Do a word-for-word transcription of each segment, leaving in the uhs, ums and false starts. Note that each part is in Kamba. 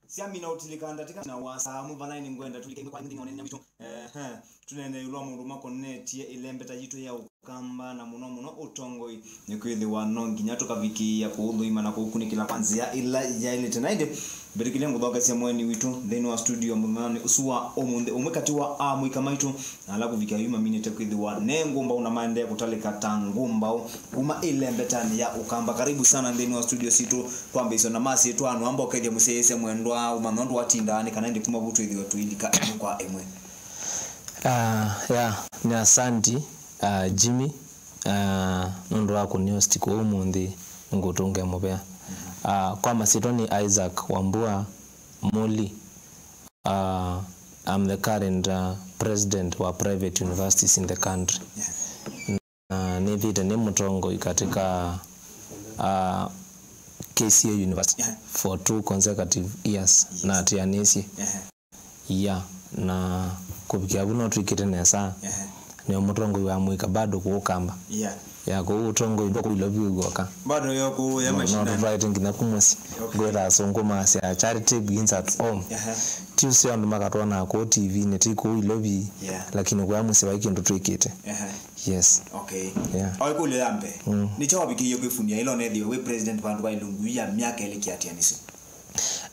Syamina ũtilĩka ndatĩka na wasa amwe vala nĩ ngwenda tũlike ĩmwe kwa ĩmwe nthĩnĩ wa ũnene witũ. Ehe, tũnene ĩũlũ wa maũndũ makonetye ĩlembeta yitũ ya Ũkamba na mũno mũno ũtongoi. Nĩ kwĩthĩwa no nginya tũkavikĩĩa kũũthũima na kũũkunĩkĩla kwa nzĩa ĩla yaĩlĩte. Na ĩndĩ mbĩtĩkĩlya ngũthokesya mũeni witũ nthĩnĩ wa studio mũthenyanĩ ũsu wa ũmũnthĩ, ũmwe katĩ wa amũika maitũ na ala kũvikĩa yu maminĩte kwĩthĩwa ne ngũmbaũ na maendee kũtalĩka ta ngũmbaũ kuma ĩlembetanĩ ya Ũkamba. Karibu sana nthĩnĩ wa studio sitũ. Kwambĩĩsya na masyĩtwa, nũamba ũkethya mũsyaĩĩsya mwendwa ũmanya ũndũ watindaa nĩ kana ĩndĩ kuma vu twĩthĩwe tũilika ĩmwe kwa ĩmwe. Ah, ya, nĩ asanti, ah, Jimmy, ah, nũndũ wa kũnĩhost kũũ ũmũnthĩ, nĩngũtũnge mũvea. Ah, kwa masyĩtwa nĩ Isaac Wambua Muli. Ah, I'm the current, ah, president wa private universities in the country. Na nĩthĩte nĩ mũtongoi katika, ah, K C A University for two consecutive years na atianĩsye. Yeah, na kũvikĩa vu no twĩkĩte nesa. Nĩo mũtongoi wa mũika bado kũũ Kamba. Yeah. Ya kũu ũtongoi ndwa kũu Ilovi ũgoka. Bado yo kũu ya mashinani. No tũtwaĩte nginya kumũsi. Okay. Ngwĩta asũngũ masya charity begins at home. Ti ũseo andũ makatwona kũu T V-inĩ, ti kũu Ilovi. Yeah. Lakini kũya mũsyĩ vai kĩndũ twĩkĩte. Yes. Okay. Yeah. Oĩ kũlyo ya mbee. Mm. Nĩkyo wavikĩie kwĩfundia ĩla ũnethĩwe wĩ president vandũ va ilungu ya myaka ĩlĩ kĩatianĩsyo?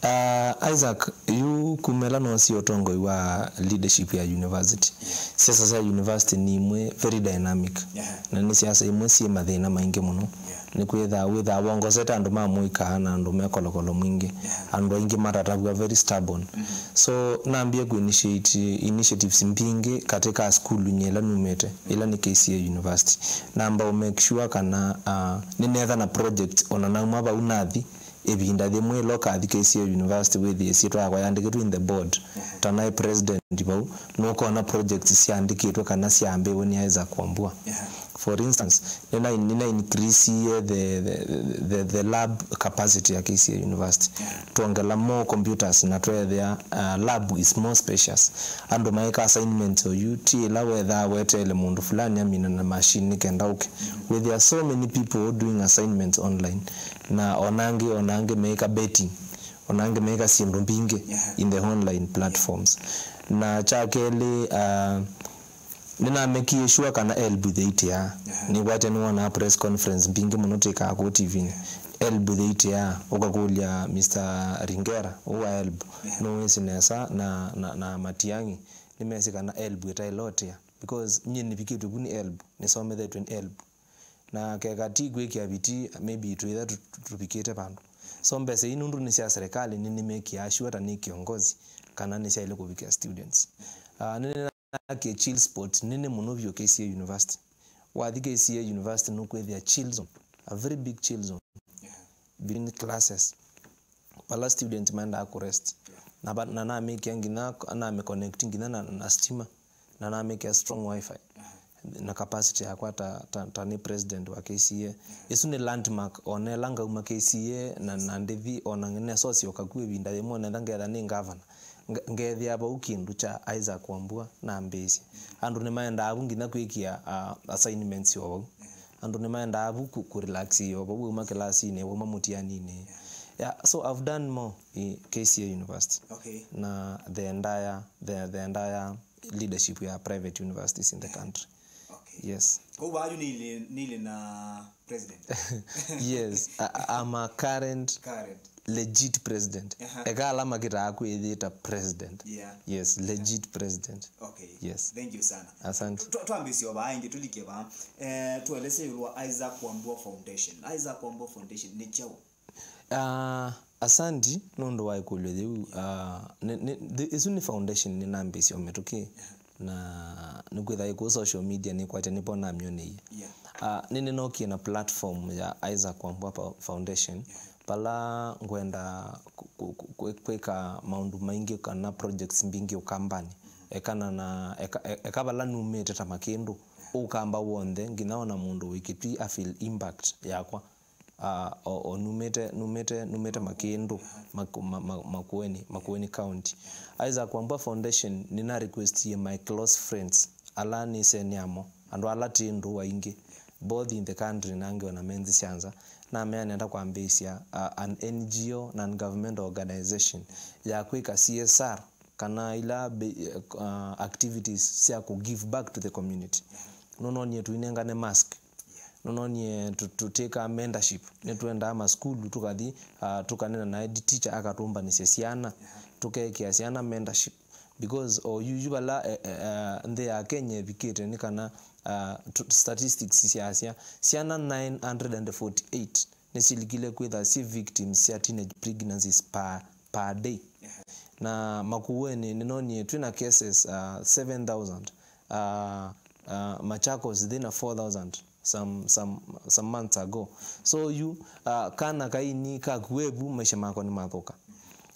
Ah, Isaac, yu kuma ĩla noosie ũtongoi wa leadership ya university. Yeah. Siasa sya university nĩ imwe very dynamic. Yeah. Na nĩ siasa imwe syĩ mathĩna maingĩ mũno. Yeah. Nĩ kwĩthaa, wĩthaa wongosete andũ ma mũika na andũ me kolokolo mwingĩ. Yeah. Andũ aingĩ matatavw'a, very stubborn. Mm-hmm. So, nambie ku initiate initiatives mbingĩ katika sukulu nye ĩla numĩte, ĩla nĩ K C A University. Namba ũ make sure kana, ah, nĩnetha na project ona nauma vau nathi, ĩvinda yĩmwe ĩla ũkathi K C A University wĩthĩe syĩtwa yakwa yandĩkĩtwe in the board. Ehe. Ta naĩ president vau, nũkona projects syandĩkĩtwe kana syambĩwe nĩ Isaac Wambua. Ehe. For instance, nĩna, nĩna increase the, the, the, the lab capacity ya K C A University. Ehe. Twongela more computers na tweethĩa, uh, lab is more spacious. Andũ maĩka assignments oyu, ti ĩla wethaa weteele mũndũ fulani amina na machine nĩ kenda ũke. Wĩthĩa so many people doing assignments online. Na onangĩ, onangĩ meĩka betting, onangĩ meĩka syĩndũ mbingĩ, yeah, in the online platforms. Na kya kelĩ, uh, nĩnamekie sure kana helb ĩtheitĩaa. Yeah. Nĩkwatya nĩwonaa press conference mbingĩ mũno twĩkaa kũu T V-inĩ. Yeah. Helb ĩtheitĩaa, ũkakũlya Mister Ringera, ũũ wa helb, yeah, nũwĩsĩ nesa na, na, na Matiang'i, nĩmesĩ kana helb ĩtaĩlotĩa. Because nyie nĩvikĩtwe vu nĩ helb, nĩsomethetwe nĩ helb. Na keka ti kwĩkĩa vitii, maybe twĩtha tũ-, tũ-, tũvikĩte vandũ. So mbesa ii nũndũ nĩ sya serikali, nĩ, nĩmekĩaa sure ta nĩ kĩongozi, kana nĩ syaĩle kũvikĩa students. Ah, nĩnĩnakie chill spot nene mũno vyũ K C A University. Wathi K C A University nũkwĩthĩa chill zone, a very big chill zone between classes. Vala students maendaa kũ rest. Na va-, na namĩkĩa nginya, namĩ connect nginya na, na stima. Na namĩkĩa strong wifi. Na capacity yakwa ta, ta, ta nĩ president wa K C A. Ĩsu nĩ landmark, ona ĩla ngauma K C A na, na ndĩthi, ona nesosyoka ku ĩvinda yĩmwe, netha ngetha nĩ ngavana. Nge-, ngethĩa vau kĩndũ kya Isaac Wambua nambĩĩsye. Andũ nĩmaendaa vu nginya kwĩkĩa, ah, assignments o vau. Andũ nĩmaendaa vu ku, ku relax o vau, wauma kĩlasinĩ, wauma mũtianinĩ. Yeah, so I've done more in K C A University. Okay. Na the entire, the, the entire leadership ya private universities in the country. Okay. Yes. Kwa hivyo, nĩilĩ, nĩilĩ na president. Yes, I, I'm a current, current legit president. Aha. Eka ala makĩtaa kwĩyĩta president. Yeah. Yes, legit president. Okay. Yes. Thank you sana. Asante. Twa-, twambĩsye o vaa ĩngĩ, tũlike vaa. Eh, tueleze ĩũlũ wa Isaac Wambua Foundation. Isaac Wambua Foundation nĩ kyaũ? Ah, asanti nũndũ wa ĩkũlyo yĩu. Ah, nĩ, nĩ, thi-, ĩsu nĩ foundation nĩnambĩĩsye o mĩtũkĩ. Yeah. Na nĩkwĩtha ĩkũũ social media nĩkwatya nĩpo namyoneie. Yeah. Ah, nĩnĩnokie na platform ya Isaac Wambua Fo-, Foundation. Yeah. Vala ngwenda ku-, ku-, ku-, kwĩka maũndũ maingĩ kana projects mbingĩ Ũkambanĩ. Mm-hmm. Ekana na, eka, e-, eka vala numĩte ta Makĩndũ. Yeah. Ũkamba w'onthe, nginya ona mũndũ wĩ Kitui a feel impact yakwa. Ah, o, o numĩte, numĩte, numĩte Makĩndũ, Maku-, ma, ma, Makueni, Makueni County. Isaac Wambua Foundation, nĩna requestie my close friends, ala nĩ sene amo, andũ ala twĩ ndũũ aingĩ, both in the country na angĩ ona me nthĩ sya nza, namea nenda kwambĩĩsya, uh, an N G O, non-governmental organization, ya kwĩka C S R, kana ila be-, uh, activities sya kũ give back to the community. Nũnonie tũinengane mask. Nũnonie tũ-, tũtĩkaa mentorship. Nĩtũendaa masukulu, tũkathi, uh, tũkanena na head teacher akatũmbanĩsya syana, tũkekĩa syana mentorship. Because o yu, yu vala, eh, eh, eh, nthĩ ya Kenya ĩvikĩte nĩ kana, uh, tu-, statistics syasya syana nine hundred and forty-eight nĩsilikile kwĩtha syĩ victims sya teenage pregnancies per, per day. Na Makueni nĩnonie twĩ na cases, uh, seven thousand, uh, uh, Machakos thĩna four thousand some, some, some months ago. So yu, uh, kana kaini kakuevu, maisha makwa nĩmathũka.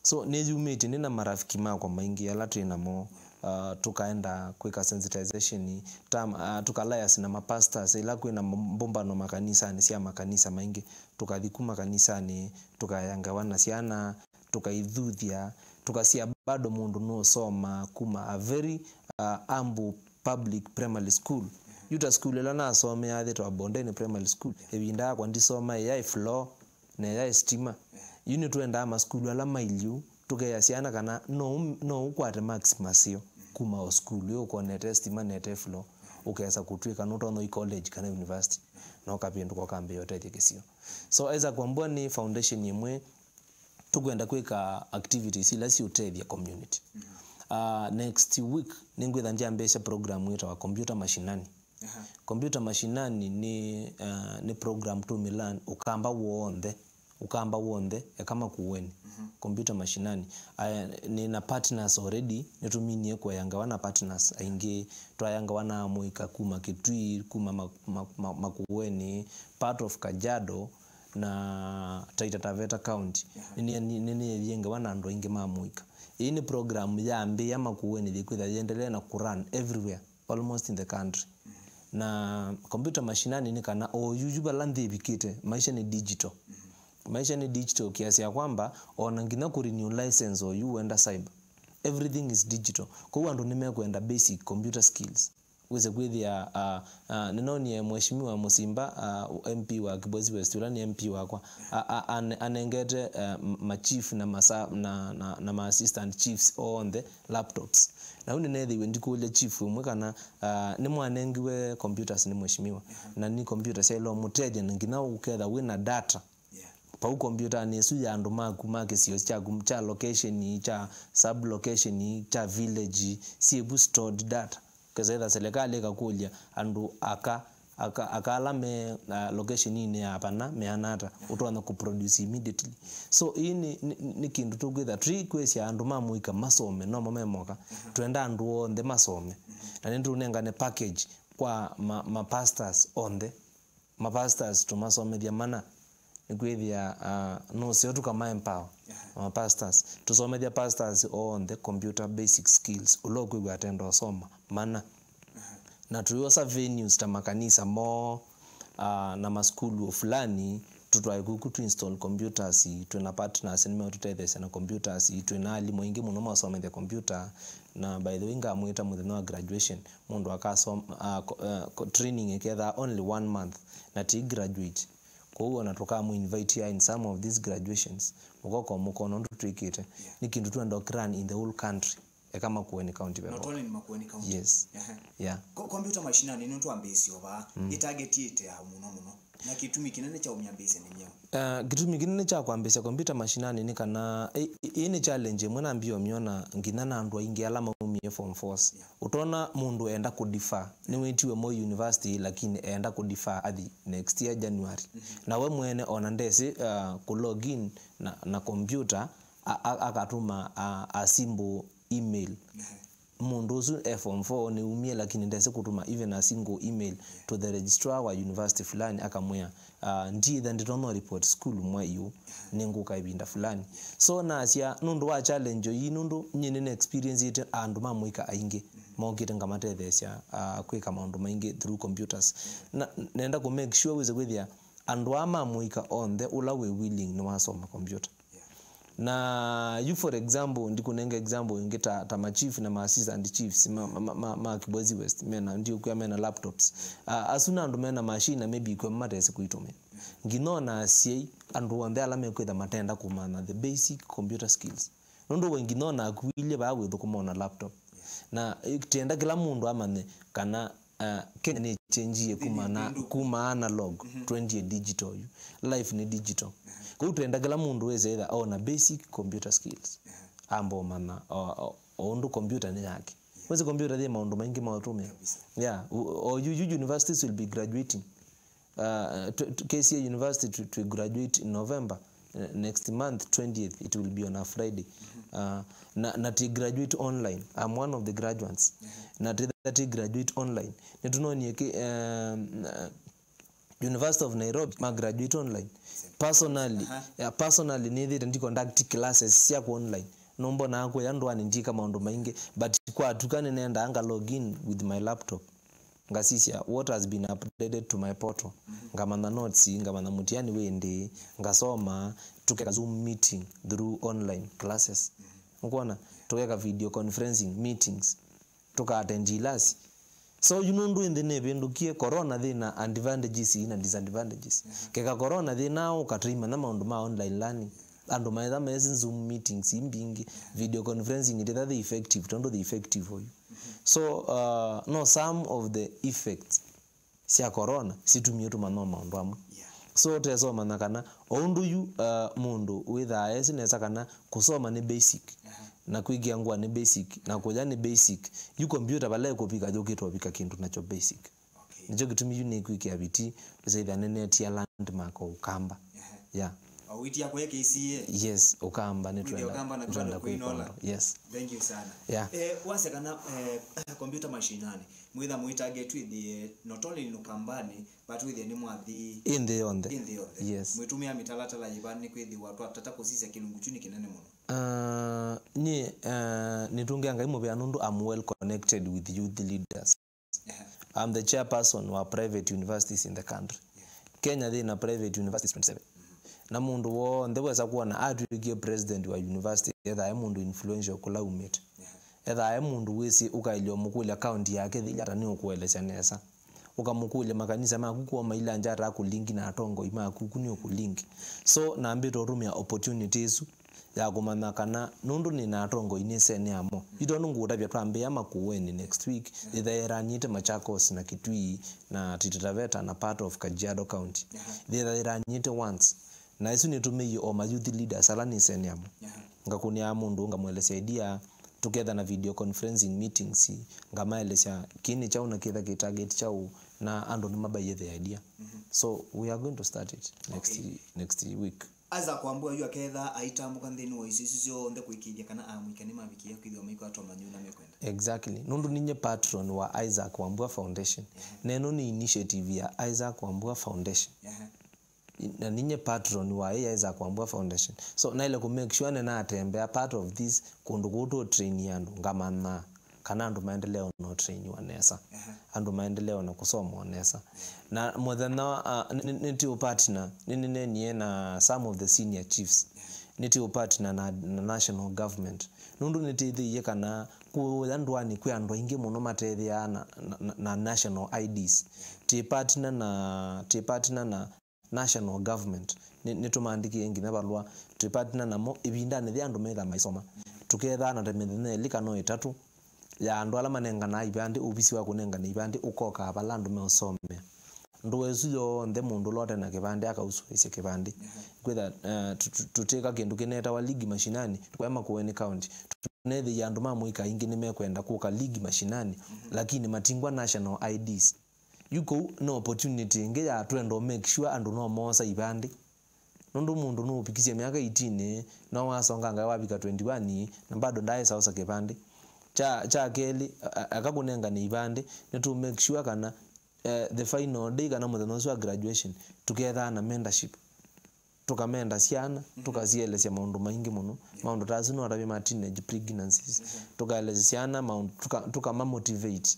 So nĩyumĩtye nĩ na marafiki makwa maingĩ ala twĩ namo, uh, tũkaenda kwĩka sensitization, tam, uh, tũkalayas na mapastors ĩla kwĩ na mbũmbano makanisanĩ sya makanisa maingĩ, tũkathi ku makanisanĩ, tũkayanga wana syana, tũkaithuthya, tũkasya bado mũndũ nũsoma kuma a very, uh, humble public primary school. Yu ta school ĩla nasomeaa yĩtawa Bondeni Primary School, ĩvinda yakwa ndisoma yaĩ floor, na yaĩ stima. Yu nĩtũendaa masukulu ala mailyu, tũkeea syana kana no, no ũkwate marks maseo kuma o sukulu ĩyo ũkonete stima nete floor, ũkesa kũtw'ĩka nũtonya ũi college kana university, na ũkavĩndũka ũkambĩĩa ũtethya kĩsio. So Isaac Wambua nĩ foundation ĩmwe tũkwenda kwĩka activities ila siũtethya community. Uh, next week nĩngwĩtha ndyambĩĩsya program yĩtawa Computer Mashinani. Aha. Computer Mashinani nĩ, uh, nĩ program tũmĩlan ũkamba w'onthe, ũkamba w'onthe, eka Makueni. Mhm. Computer Mashinani. Uh, nĩ na partners already, nĩtũminie kũea ngawa na partners aingĩ, twaya ngawa na amũika kuma Kitui, kuma ma, ma, ma, Makueni, part of Kajiado, na Taita Taveta County. Aha. Nĩ, nĩ, nĩ, nĩnĩyethie ngawa na andũ aingĩ ma mũika. Ĩĩ nĩ program yambĩĩa Makueni yĩkwĩtha yĩendelee na kũrun everywhere, almost in the country. Na Computer Mashinani nĩ kana o yuyu vala nthĩ ĩvikĩte, maisha nĩ digital. Maisha nĩ digital kiasi ya kwamba ona nginya kũrenew license o yu wenda cyber. Everything is digital. Kwoou andũ nĩmekwenda basic computer skills. Wĩse kwĩthĩa, ah, ah, nĩnonie Mheshimiwa Musimba, ah, M P wa Kibwezi West, ũla nĩ M P wakwa, a, a, ane-, anengete, eh, m-, ma chief na masa-, na, na, na ma assistant chiefs onthe laptops. Na yu nĩneethĩiwe ndikũlya chief ũmwe kana, ah, nĩmwanengiwe computers nĩ mheshimiwa, na nĩ computers syaĩle ũmũtethya na nginya ũketha wĩ na data. Yeah. Vau kombyũtanĩ ĩsu ya andũ maku ma kĩsio kyaku, kya location, kya sub location, kya village, syĩ vu stored data. Kesa ĩtha serikali ĩkakũlya andũ aka, aka, aka ala me, uh, location-inĩ ya vana meana ata, ũtonya kũ produce immediately. So ĩĩ nĩ, nĩ, nĩ kĩndũ tũkwĩtha tũikwĩsya andũ ma mũika masome, nomo me moka. Mhm. Twenda andũ onthe masome. Mhm. Na nĩtũnengane package kwa ma, ma pastors onthe. Ma pastors tũmasomethya mana, nĩkwĩthĩa, ah, nũseo tũkama empower. Aha. Ma pastors. Tũsomethya pastors onthe computer basic skills. Ũla ũkwĩw'a atenda ũsoma, mana. Aha. Na tũyosa venues ta makanisa moo, ah, na masukulu fulani, tũtwae kuku tu install computers, twĩna partners nĩmeũtũtetheesya na computers, twĩna alimũ aingĩ mũno masomethya computer, na by the way, ngamwĩta mũthenya wa graduation, mũndũ akasoma, ah, ko-, eh, ko-, training ĩkethaa only one month, na ti graduate. Kwoou ona tũkamũ invite in some of these graduations, mũkoka mũkona ũndũ twĩkĩte. Yeah. Nĩ kĩndũ twenda kũ run in the whole country, eka Makueni County. Not only in Makueni County. Yes. Aha. Yeah. Ko-, computer mashinani nĩ twambĩĩsyo vaa, mm, ĩtargetĩte ya mũno mũno. Na kĩtumi kĩnene kya ũmyambĩĩsya nĩ nyaũ? Uh, kĩtumi kĩnene kya kwambĩĩsya computer mashinani nĩ kana ĩ-, ĩ-, ĩĩ nĩ challenge ĩmwe nambie ũmyona nginya na andũ aingĩ ala maumie form fours. Yeah. Ũtona mũndũ enda kũ defer, nĩwĩtiwe Moi University lakini enda kũ defer athi next year January. Mm-hmm. Na we mwene ona ndesĩ, uh, kũ log in na, na computer, a, a, akatũma a, a simple email. Ehe. Mũndũ ũsu e form four nĩumie, lakini ndesĩ kũtũma even a single email to the registrar wa university fulani akamwĩa, ah, ndiĩtha ndĩtonya report sukulu mwai ũũ, nĩngũka ĩvinda fulani. So nasya nũndũ wa challenge ĩĩ, nũndũ nyie nĩna experience ĩte andũ ma mũika aingĩ mokĩte ngamatetheesya, ah, kwĩka maũndũ maingĩ through computers. Na nenda kũ make sure wĩse kwĩthĩa andũ aa ma mũika onthe ũla wĩ willing nĩwasoma computer. Yeah. Na yu, for example, ndikũnenga example ĩngĩ ta, ta ma chief na ma assistant chiefs ma, ma, ma, ma, ma Kibwezi West, mena, ndiũkwĩa mena laptops. Uh, asu na andũ mena machine na maybe ikw'o matesĩ kũitũmĩa. Nginya ona asyai, andũ onthe ala mekwĩtha matenda kũmanya the basic computer skills. Nũndũ we nginya ona akuilye vaa wĩthũkũma ona laptop. Na, eh, tenda kĩla mũndũ amanye kana, uh, Kenya nĩ change kuma na, kuma analog, twendie digital yu. Life nĩ digital. Kwoou twenda kĩla mũndũ wĩse either ona basic computer skills. Amba ũmanya o, o, o ũndũ computer nĩ yake. Wĩsĩ computer yĩ maũndũ maingĩ ma ũtũmĩa. Yeah, o, o yu, yu universities will be graduating. Uh, to, to K C A University to, to graduate in November, uh, next month, twentieth, it will be on a Friday. Uh, na, na ti graduate online. I'm one of the graduates. Na ti that ti graduate online. Nĩtũnonie ki, um, uh, University of Nairobi ma graduate online. Personally, yeah, personally, nĩthĩte ndi conduct classes syakwa online. Nũmbonaa kũya ndũanĩ ndika maũndũ maingĩ, but kwa tuka nĩnendaa nga log in with my laptop. Ngasisya what has been updated to my portal. Ngamanya notes, ngamanya mũtiani wĩ ndĩĩ, ngasoma, tũkeka Zoom meeting through online classes. Ũkwona? Tũkeka video conferencing meetings, tũka attend ilasi. So, yu nũndũ ĩnthĩ nĩvĩndũkie, corona thĩna advantages na disadvantages. Keka corona thĩna ũkatũimanya maũndũ ma online learning. Andũ maetha mesi Zoom meetings imbingĩ, video conferencing ititha the effective, tondũ the effective oyu. So, uh, no, some of the effects sya corona situmie tũmanya maũndũ amwe. So, tesa ũmanya kana o ũndũ yu, uh, mũndũ wĩthaa esi nesa kana kũsoma nĩ basic, na kwĩkĩa ngũa nĩ basic, na kũya nĩ basic, yu computer vala ĩkũvika yũkĩte ũvika kĩndũ nakyo basic. Nĩkyo kĩtumi yu nĩkwĩkĩa viti, ũsaitha nĩnetia landmark o Ũkamba. Yeah. O wĩtia kũya K C A. Yes, Ũkamba nĩtwenda, Ũkamba na nĩtwenda kwĩnola. Yes. Thank you sana. Yeah. Eh, wasya kana, eh, computer mashinani, mwĩtha mũitage twĩthĩe not only nĩ Ũkambanĩ, but wĩthĩe nĩ mwathi ĩ nthĩ yonthe. Ĩ nthĩ yonthe. Yes. Mwĩtũmĩa mĩtalatala yĩva nĩ kwĩthĩwa twatata kũsisya kĩlungu kyu nĩ kĩnene mũno? Uh, nyie, uh, nĩtũngĩa Ngai mũvea nũndũ I'm well connected with youth leaders. I'm the chairperson wa private universities in the country. Kenya yĩna private universities twenty-seven. Na mũndũ w'onthe wesa kwona atw'ĩkie president wa university, ethae mũndũ influential kũla umĩte. Ethae mũndũ wĩsĩ ũkaĩlya ũmũkũlya county yake yĩla ata nĩũkũelesya nesa. Ũkamũkũlya makanisa maku kwoo mailangya ata kũlingi na atongoi maku ku nĩũkũlingi. So, nambĩte ũtũmĩa opportunity ĩsu ya kũmanya kana nũndũ nĩ na atongoi nĩsene amo. Yu tondũ ngũũtavya twambĩĩa Makueni next week, yĩthaĩranĩte Machakos na Kitui na Taita Taveta na part of Kajiado County. Yĩthaĩranĩte once. Na ĩsu nĩtũmĩie o ma youth leaders ala nĩsene amo. Ngakũnĩa mũndũ, ngamũelesya idea, tũketha na video conferencing meetings, ngamaelesya kĩĩ nĩ kyaũ na kĩtha kĩ target kyaũ, na andũ nĩmabaie the idea. So we are going to start it next, next week. Isaac Wambua yu aketha aitambũka nthĩnĩ wa isio isu syonthe kũĩkĩĩthya kana amũika nĩmavikĩa kwĩthĩwa maikwata ũmanyi ũla mekwenda. Exactly. Nũndũ ninye patron wa Isaac Wambua Foundation. Na ĩno nĩ initiative ya Isaac Wambua Foundation. Na ninye patron wa ĩ Isaac Wambua Foundation. So, naĩle kũ make sure nĩnatembea part of this kũndũ kũũ tũ train andũ, ngamanya kana andũ maendelee ona ũtrainiwa nesa. Andũ maendelee ona kũsoma o nesa. Na mũthenya wa, ah, nĩ, nĩ, nĩtĩ ũ partner, nĩnĩneenie na some of the senior chiefs. Nĩtĩ ũ partner na, na national government. Nũndũ nĩtĩthĩie kana kũya ndũanĩ kwĩ andũ aingĩ mũno matethĩaa na, na, na, na national I Ds. Tĩ partner na, tĩ partner na national government. Nĩ, nĩtũmaandĩkĩe nginya valũa, twĩ partner namo ĩvindanĩ yĩ andũ metha maisoma. Tũkethaa na ta mĩthenya ĩlĩ kana o ĩtatũ ya andũ ala manenganaa ivandĩ, ovisi wa kũnengane ivandĩ ũkokaa vala andũ meũsomea. Ndũa ĩsu yonthe mũndũ ũla ũte na kĩvandĩ akausũĩsya kĩvandĩ. Kwĩtha, eh, tũ-, tũ-, tũtĩka kĩndũ kĩnetawa ligi mashinani, tũkoya Makueni County. Tũnethĩie andũ ma mũika aingĩ nĩmekwenda kũka ligi mashinani, lakini matingwa national I Ds. Yu kũu nĩ opportunity ĩngĩ ya twenda ũ make sure andũ no moosa ivandĩ. Nũndũ mũndũ nũũvikisye myaka eighteen, no wasonga ngai wavika twenty-one, na bado ndaaĩsa osa kĩvandĩ. Kya, kya kelĩ, a-, a-, aka kũnengane ivandĩ, nĩtũ make sure kana, eh, the final day kana mũthenya ũsu wa graduation, tũkethaa na mentorship. Tũkamenda syana, tũkasielesya maũndũ maingĩ mũno. Maũndũ ta asu no atavye ma teenage pregnancies. Tũkaelesya syana maũndũ, tũka-, tũkama motivate.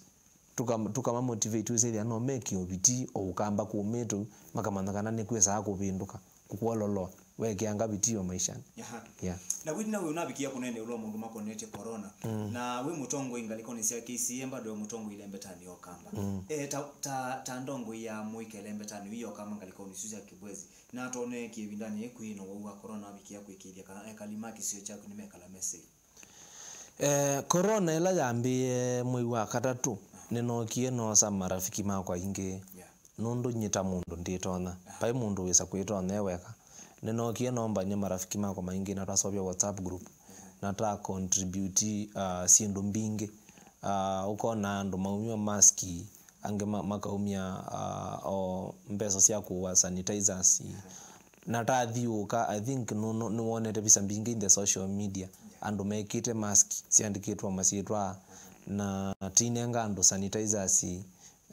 Tũka-, tũkama motivate wĩsĩthĩa no mekĩe ũviti o Ũkamba kũmĩtũ, makamanya kana nĩkwĩsaa kũvĩndũka, kũkwololoa. wekeanga vitio maishanĩ. Aha. Yeah. Na wĩtina wĩ ũnavikia kũnene ũlũ wa maũndũ makonetye corona. Na wĩ mũtongoi ngalĩkonĩ sya K C A, bado wĩ mũtongoi ilembetanĩ ya Ũkamba. Eh, ta, ta, ta ndongoi ya mũika ilembetanĩ ii ya Ũkamba ngalĩkonĩ isu sya Kibwezi, na twoneekie ĩvindanĩ yĩĩ kwĩ na ũwau wa corona wavikia kwĩkĩĩthya kana ekali ma kĩsio kyaku nĩmekala me safe? Eh, corona ĩla yambĩĩe mwei wa katatũ, nĩnookie noosa marafiki makwa aingĩ. Yeah. Nũndũ nyie ta mũndũ ndĩtonya. Vai mũndũ wĩsa kwĩtonya e weka. Nĩnookie nombany'a marafiki makwa maingĩ na twaseũvya WhatsApp group. Na twa contribute, ah, syĩndũ mbingĩ. Ah, ũkona andũ maumya maski, angĩ ma- makaumya, ah, o mbesa sya kũũa sanitizers. Na twathiũũka, I think nũ- nũ- nĩwonete visa mbingĩ in the social media, andũ mekĩte mask syandĩkĩtwe masyĩtwa, na twinenga andũ sanitizers,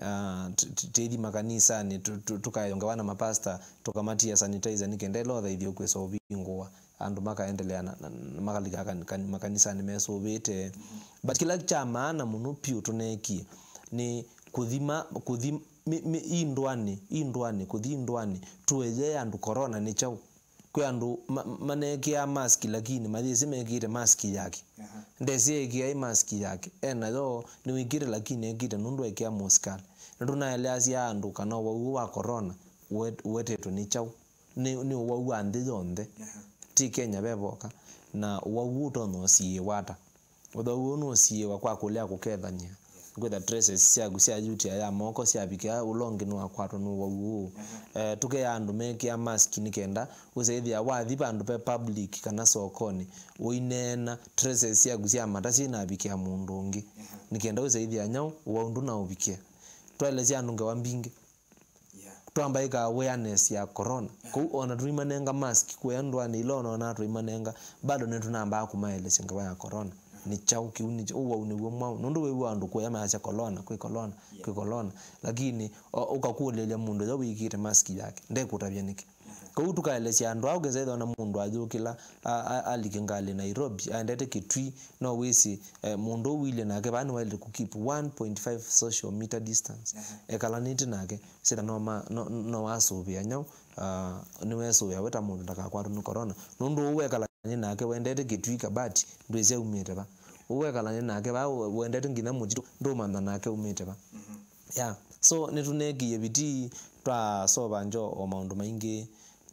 ah, t- t- tĩthi makanisanĩ, tũ- tũ- tũkayongewa na mapasta, tũkamatia sanitizer nĩ kenda ĩla ũthaithyo ũkwĩsa ũvingũwa, andũ makaendelea na, na, na makalika kan- kan- makanisanĩ mesũvĩte. But kĩla kya maana mũno piũ tũneekie nĩ kũthima, kũthi mi- mi- ii ndũanĩ, ii ndũanĩ, kũthi ndũanĩ, tũelye andũ corona nĩ kyaũ. Kwĩ andũ ma- maneekĩaa mask lakini mayĩsĩ mekĩĩte mask yake. Aha. Ndesĩ ekĩaĩ mask yake. E nayo nĩwĩkĩte lakini ekĩte nũndũ ekĩa mũsikalĩ. Nĩtũnaeleasya andũ kana ũwau ũũ wa corona ũwe- ũwetetwe nĩ kyaũ. Nĩ, nĩ ũwau wa nthĩ yonthe. Aha. Ti Kenya ve voka. Na ũwau ũũ ũtonya ũsiĩĩwa ata? Ũthau ũũ nũsiĩĩwa kwa kũlea kũkethany'a. Kwĩtha traces syaku sya yutia ya moko syavikĩa ũla ũngĩ nĩwakwatwa nĩ ũwau ũũ. Eh, tũkeaa andũ mekĩa mask nĩ kenda ũsethĩa wathi vandũ ve public kana sokonĩ, ũineena traces syaku sya mata syĩnavikĩa mũndũ ũngĩ. Nĩ kenda ũsethĩa nyaũ ũwau ndũnaũvikĩa. Twaelesya andũ ngewa mbingĩ. Yeah. Twambaĩka awareness ya corona. Kũu ona tũimanenga mask kũya ndũanĩ ila ona ona tũimanenga, bado nĩtũnambaa kũmaelesya ngewa ya corona. Nĩ kyaũ kĩu, nĩ ũwau nĩw'o mwaũ. Nũndũ wĩw'a andũ kũya mayasya corona, kwĩ corona, kwĩ corona. Lakini o- ũkakũlĩlya mũndũ ũyũ wĩkĩte mask yake, ndekũtavya nĩkĩ. Kũu tũkaelesya andũ aa, ũkesa ĩthĩwa na mũndũ ayũkĩla a- a- alike ngalĩ Nairobi, aendete Kitui, no wĩsĩ, eh, mũndũ ũu wĩlye nake vaa nĩwaĩlĩte kũkeep one point five social meter distance. Ekalanĩte nake, sĩtha no ma- no- no wasũvĩa nyaũ, ah, nĩwesũvĩa we ta mũndũ ndakakwatwe nĩ corona. Nũndũ ũũ wekalany'e nake wendete Kitui Kabati, ndwĩsĩ aumĩte va. Ũũ wekalany'e nake vaa wendete nginya mũtitũ, ndũmanya nake aumĩte va. Yeah. So nĩtũneekie vitii, twasova njo o maũndũ maingĩ,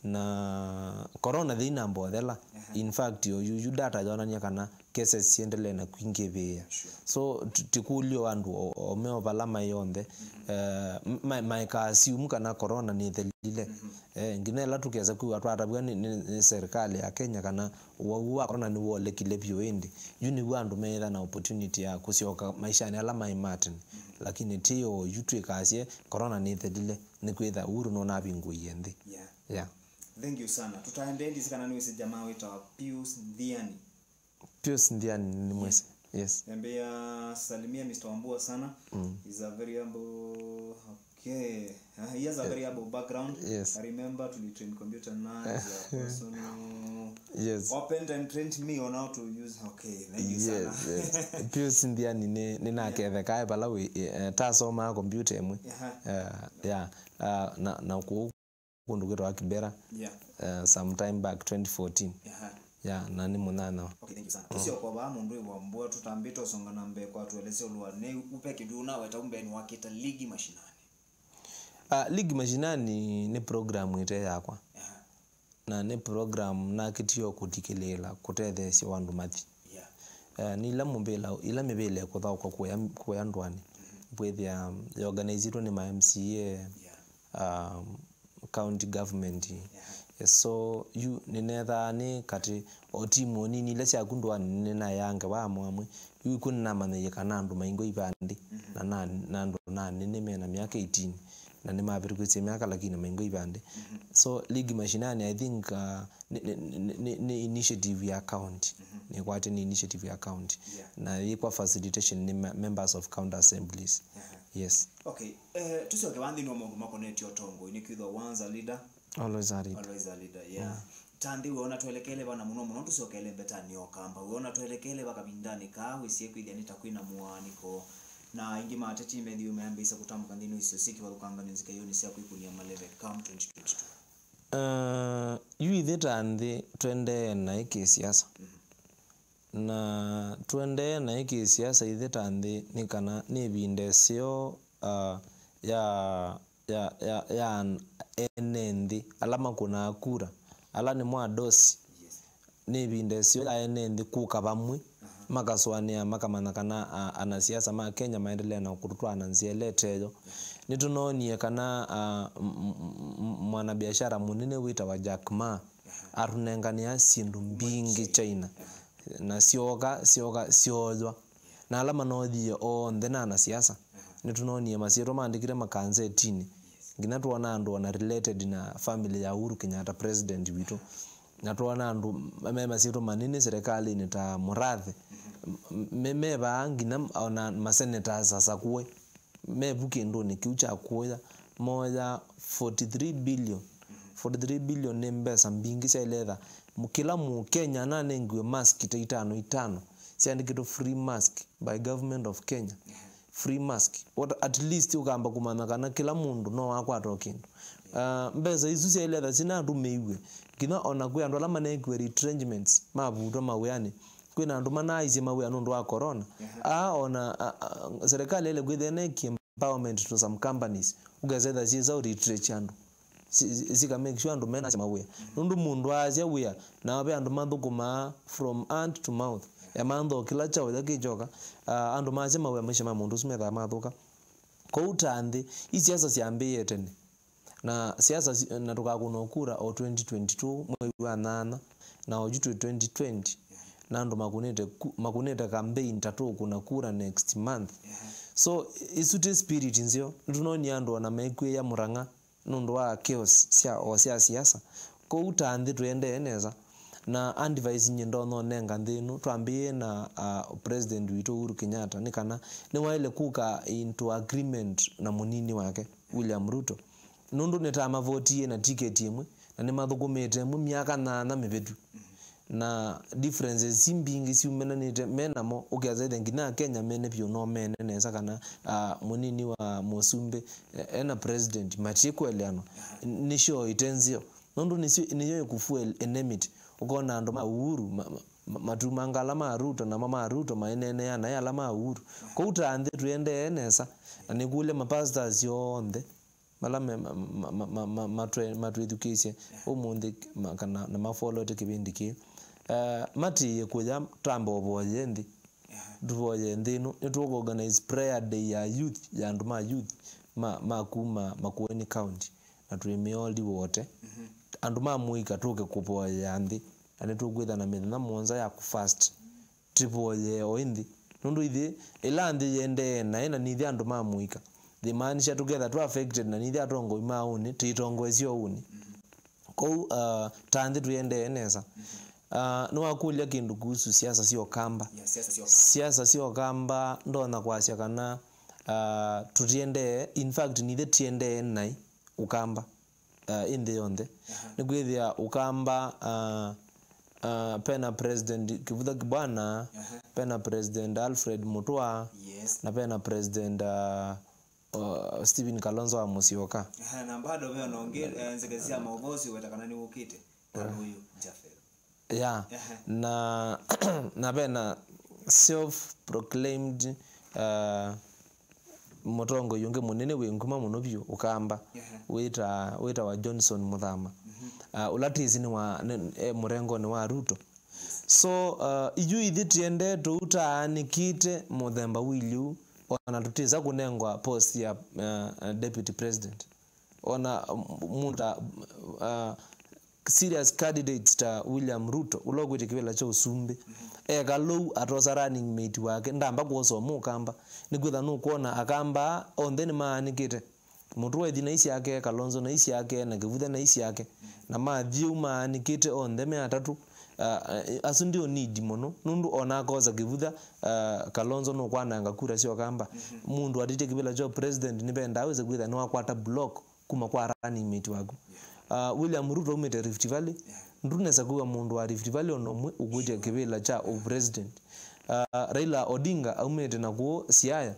na corona thĩinambothela. In fact, o yu, yu data yonany'a kana cases siendelee na kwingĩvĩa. So ti- tikũlyo andũ o- o me o vala maĩ onthe, eh, ma- maĩka assume kana corona nĩthelile. Eh, nginya ĩla tũkesa kwĩw'a twatavw'a nĩ, nĩ, nĩ serikali ya Kenya kana ũwau wa corona nĩwolekile vyũ, ĩndĩ yu nĩw'o andũ meetha na opportunity ya kũsyoka maishanĩ ala maĩ ma tene. Lakini ti o yu twĩkasye corona nĩthelile, nĩkwĩtha Uhuru nũnavingũie nthĩ. Yeah. Yeah. Thank you sana. Tũtaendee, ndisi kana nĩwĩsĩ jamaa wĩtawa Pius Nthiani. Pius Nthiani nĩmwĩsĩ. Yes. Ambia salimia Mister Wambua sana. He's a very humble. Okay. Uh, he has a very humble background. Yes. I remember tulitrain computer na as a person who Yes. opened and trained me on how to use. Okay. Thank you sana. Yes, yes. Pius Nthiani nĩ nĩ naketheka e vala wĩ, eh, tasomaa computer ĩmwe. Aha. Eh, yeah. Ah, na na kũu kũndũ kwĩtawa Kibera. Yeah. Uh, sometime back twenty fourteen. Aha. Yeah, na nĩ mũnyanyawa. Okay, thank you sana. Tũsyoka vaa mũndũ wĩ Wambua, tũtambĩte ũsonga na mbee kwa tũelesya ũlũ wa nĩ upe kĩndũ unaweta umbeni wakĩta ligi mashinani. Uh, ligi mashinani nĩ program ĩte yakwa. Aha. Na nĩ program nakĩtie o kũtikĩlĩĩla kũtetheesya andũ mathi. Yeah. Eh, nĩ ila mũvĩla, ila mĩvĩla ĩkũthaũka kũya, kũya ndũanĩ. Kwĩthĩa organizitwe nĩ ma M C A, yeah, um, county government. Yeah. So yu nĩnethaa nĩ katĩ o timu o nini ila syaku ndũanĩ nĩnaeaa ngewa amwe amwe. Yu ĩkw'o nĩnamanyĩie kana andũ maingwa ivandĩ, na na na andũ nanene mena myaka eighteen, na nĩmavĩtũkĩsye myaka lakini maingwa ivandĩ. So ligi mashinani, I think, uh, nĩ, nĩ, nĩ, nĩ, nĩ initiative ya county. Nĩkwatĩ nĩ initiative ya county. Yeah. Na yĩkwa facilitation nĩ me- members of county assemblies. Aha. Yes. Okay. Eh, tũsyoke vaa nthĩnĩ wa maũndũ makonetye ũtongoi, nĩkwĩthwa once a leader, Always a leader. Always a leader, yeah. Ta nthĩ wĩona twelekele va, na mũno mũno tũsyokele mbetanĩ o Kamba. Wĩona twelekele va kavindanĩ kaa wĩsie kwĩthĩa nĩ ta kwĩna mũaanĩko, na aingĩ ma ateti methiwe mayambĩĩsya kũtambũka nthĩnĩ wa isio syĩ kĩvathũkanganyo nzikayonĩ sya kwĩkũnĩa maleve come twenty twenty-two? Uh, yu ithyĩ ta nthĩ tũendee naĩ kĩsiasa. Na tũendee naĩ kĩsiasa ithyĩ ta nthĩ nĩ kana nĩ ĩvinda ĩseo, uh, ya, ya, ya, ya an-, ene nthĩ, ala makũnaa kura, ala nĩmo adosi. Nĩ ĩvinda ĩseo ya ene nthĩ kũka vamwe, makasũanĩa, makamanya kana, a, anasiasa ma Kenya maendelee na kũtũtwaa na nzĩa ĩla ĩteyo. Nĩtũnoonie kana, a, m-, m-, m-, mwanabiashara mũnene wĩtawa Jack Ma atũnenganĩa syĩndũ mbingĩ China, na syooka, syooka, syooywa. Na ala manoothie onthe na anasiasa. Nĩtũnoonie masyĩtwa maandĩkĩtwe makanzetinĩ. Nginya twoona andũ ona related na family ya Uhuru Kenyatta, president witũ. Na twoona andũ me masyĩtwa manene serĩkalĩnĩ ta Mũrathe. M-, me, me vaa nginya ona masenators asakũe. Me vu kĩndũnĩ kĩu kya kũya, moya forty-three billion. Forty-three billion nĩ mbesa mbingĩ syaĩle etha mũ-, kĩla Mũkenya nanengiwe mask ta itano itano syandĩkĩtwe free mask by government of Kenya. Free mask. What, at least ũkamba kũmanya kana kĩla mũndũ no akwata o kĩndũ. Ah, mbesa isu syaĩle etha sinatũmĩiwe nginya ona kwĩ andũ ala manekiwe retrenchments, mavutwa mawĩanĩ. Kwĩna andũ manaaisye mawĩa nũndũ wa corona. Aa, ona, a, a, serikali yaĩle kwĩthĩa nekie empowerment to some companies, ũkesa etha syĩsa ũretrench andũ. Si, si, sika make sure andũ mena mawĩa. Nũndũ mũndũ aasya wĩa, na ve andũ mathũkũmaa from hand to mouth. Emantha o kĩla kyaũya kĩkyoka, ah, andũ maasya mawĩa, maisha ma mũndũ ũsu methaa mathũka. Kwoou ta nthĩ, i siasa syambĩĩe tene. Na siasa si-, na tũkakũna kura o twenty twenty-two mwei wa nyanya, na oyu twĩ twenty twenty, na andũ makũnĩte ku-, makũnĩte campaign ta tũkũna kura next month. So, ĩsu ti spirit nzeo. Nĩtũnonie andũ ona mekwĩya Mũrang'a nũndũ wa chaos sya, o sya siasa. Kwoou ta nthĩ tũendee nesa. Na advice nyie ndonya ũnenga nthĩ ĩno, twambĩĩe na, ah, President witũ Uhuru Kenyatta, nĩ kana nĩwaĩle kũka into agreement na mũnini wake, William Ruto. Nũndũ nĩtamavotie na tiketi ĩmwe, na nĩmathũkũmĩte ĩmwe myaka nyanya mĩvĩtu. Na differences si mbingĩ syumananĩte me namo, ũkesa ĩthe nginya Akenya mene vyũ no mene nesa kana, ah, mũnini wa mũsumbĩ, eh, ena president, matyĩkũeleanwa. Nĩ sure ite nzeo. Nũndũ nĩsyo, nĩyo ĩkũfuel enmity. Ũkona andũ ma Uhuru, ma, ma, ma, matumanga ala ma Ruto, namo ma Ruto maineenea naĩ ala ma Uhuru. Kwoou ta nthĩ tũendee nesa, na nĩkũlya mapastors onthe, ala me, ma, ma, ma, ma, ma, matwe-, matwĩthukĩĩsye ũmũnthĩ, ma, kana, na mafollowete kĩvĩndĩ kĩĩ. Eh, matiĩe kũya tamba ũvoye nthĩ. Tũvoye nthĩ ĩno, nĩtũkũorganize prayer day ya youth, ya andũ ma youth, ma, ma kuma Makueni County, na twĩ Mĩoli wote. Andũ ma mũika tũke kũvoyea nthĩ, na nĩtũkwĩtha na mĩthenya mũonza ya kũfast. Tũvoyee o ĩndĩ. Nũndũ ithyĩ, ĩla nthĩ yĩendee naĩ na nithyĩ andũ ma mũika, yĩmaanisha tũketha tũ affected na nithyĩ atongoi ma ũnĩ, tũitongoesye o ũnĩ. Kwoou, ah, ta nthĩ tũiendee nesa. Ah, nĩwakũlya kĩndũ kuhusu siasa sya Ũkamba. Yeah, siasa sya Ũkamba. Siasa sya Ũkamba, ndonya kwasya kana, ah, tũtiendee, in fact, nithyĩ tiendee naĩ Ũkamba. Ah, ĩ nthĩ yonthe. Nĩkwĩthĩa Ũkamba, ah, ah, pena President Kĩvutha Kibwana, pena President Alfred Mutua, na pena President, ah, uh, Stephen Kalonzo wa Musyoka. Aha, na bado ve ona ũngĩ, eh, nzeke sya maũvoo siweta kana nĩ ũkĩte. Kana ũyũ Jafeth. Yeah. Na, na vena self proclaimed, uh, mũtongoi ũngĩ mũnene wĩ nguma mũno vyũ Ũkamba, wĩta-, wĩtawa Johnson Muthama. Uh, ũla twĩsĩ nĩ wa, nĩ, e mũrengonĩ wa Ruto. So, uh, yu ithyĩ tiendee tũu taanĩkĩte mũthemba wĩlĩu, ona tũtĩsa kũnengwa post ya, uh, deputy president. Ona, um, mũndũ ta, uh, serious candidates ta William Ruto, ũla ũkwĩtya kĩvĩla kya ũsumbĩ, e Kalou atosa running mate wake, ndamba kwosa Mũkamba. Nĩkwĩtha nũkwona Akamba onthe nĩmaanĩkĩte. Mũtũa ethi naĩ syake, Kalonzo naĩ syake, na Kĩvutha naĩ syake. Na mathyĩ ũu maanĩkĩte onthe me atatũ. Ah, ah, asu ndio need mũno. Nũndũ ona akosa Kĩvutha, ah, Kalonzo nũkwananga kura sya Ũkamba. Mũndũ atĩtye kĩvĩla kya president nĩvendaa wĩse kwĩtha nĩwakwata block kuma kwa running mate waku. Ah, William Ruto aumĩte Rift Valley. Ndũnesa kwĩw'a mũndũ wa Rift Valley ona ũmwe ũkwĩtya kĩvĩla kya president. Ah, Raila Odinga aumĩte na kũũ Siaya.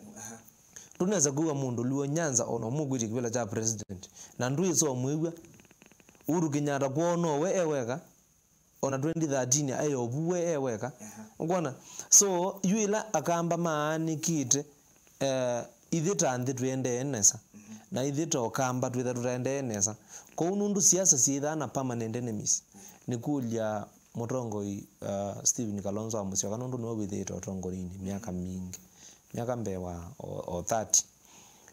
Ndũnesa kwĩw'a mũndũ Luo Nyanza ona ũmwe ũkwĩtya kĩvĩla kya president. Na ndwĩsa ũmwĩw'a. Uhuru Kenyatta kwoo no we e weka, ona twenty thirteen aĩ o vu we e weka. Aha. Ũkwona? So, yu ĩla Akamba maanĩkĩte, eh, ithyĩ ta nthĩ twĩendee nesa. Mhm. Na ithyĩ ta Ũkamba twĩtha tũtaendee nesa. Kwoou nũndũ siasa syĩthaa na permanent enemies, nĩkũlya mũtongoi, uh, Stephen Kalonzo wa Musyoka, nũndũ nĩwe wĩthĩĩte ũtongoinĩ myaka mingĩ, myaka mbee wa o, o thirty.